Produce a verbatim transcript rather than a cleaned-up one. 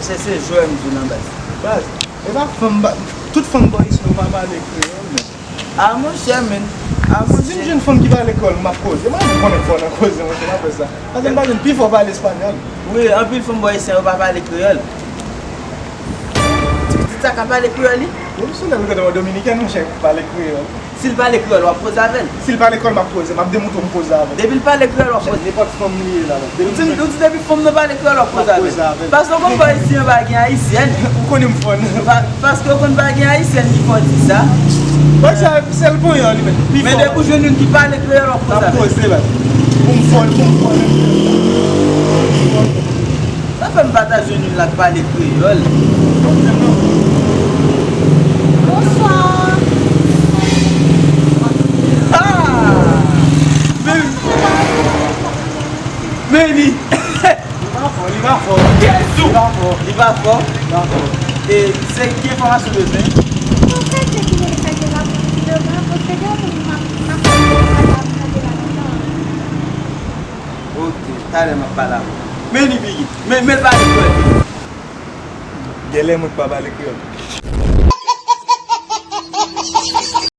Chèche jwè m di w nan baz. Baz, e pa fanm ba, tout fanm bò isit yo pa pale kreyòl, men. A monchè, men. A monchè. Si m jwenn fanm ki pale kreyòl, m ap koze. Mwen, m konnen fò nan koze, monchè, m ap fè sa. Paske m pa jwenn pi fò pale espanyòl. Wi, anpil fanm bò isit yo pa pale kreyòl. Ti pitit sa ka pale kreyòl, li? Depi sou lè l rete nan Dominikèn, monchè, pale kreyòl. Si l pale kreyòl, w ap koze avè l? Si l pale kreyòl, m ap koze. M ap demontre w m koze avè l. Depi l pale kreyòl, w ap koze. Nenpòt fanm li ye la. Ou di, ou di depi fanm nan pale kreyòl, w ap koze avè l. Paske w konn bò isit yo pa gen ayisyèn. Ou konnen m fò nan. Pa, paske w konn pa gen ayisyèn ki fò di sa. Bagay sa, sèl panyan li menm. Men depi w jwenn youn ki pale kreyòl, w ap koze avè l. M ap koze, baz. Pou m fò, pou m fò nan. Sa fè m pa ta jwenn youn la k pale kreyòl. Bonswa. Ah! Men, men li. Li pa fò, li pa fò. Jezi! Li pa fò. Li pa fò? Li pa fò. E se ki enfòmasyon w bezwen? Mwen prese ki mwen fè de la pou ki de la, paske gen yon moun m ap, m ap tande la lontan. Ok, talè m ap pale avè w. Men li bigi. Men, men l pale kreyòl. Genlè mwen k pa pale kreyòl.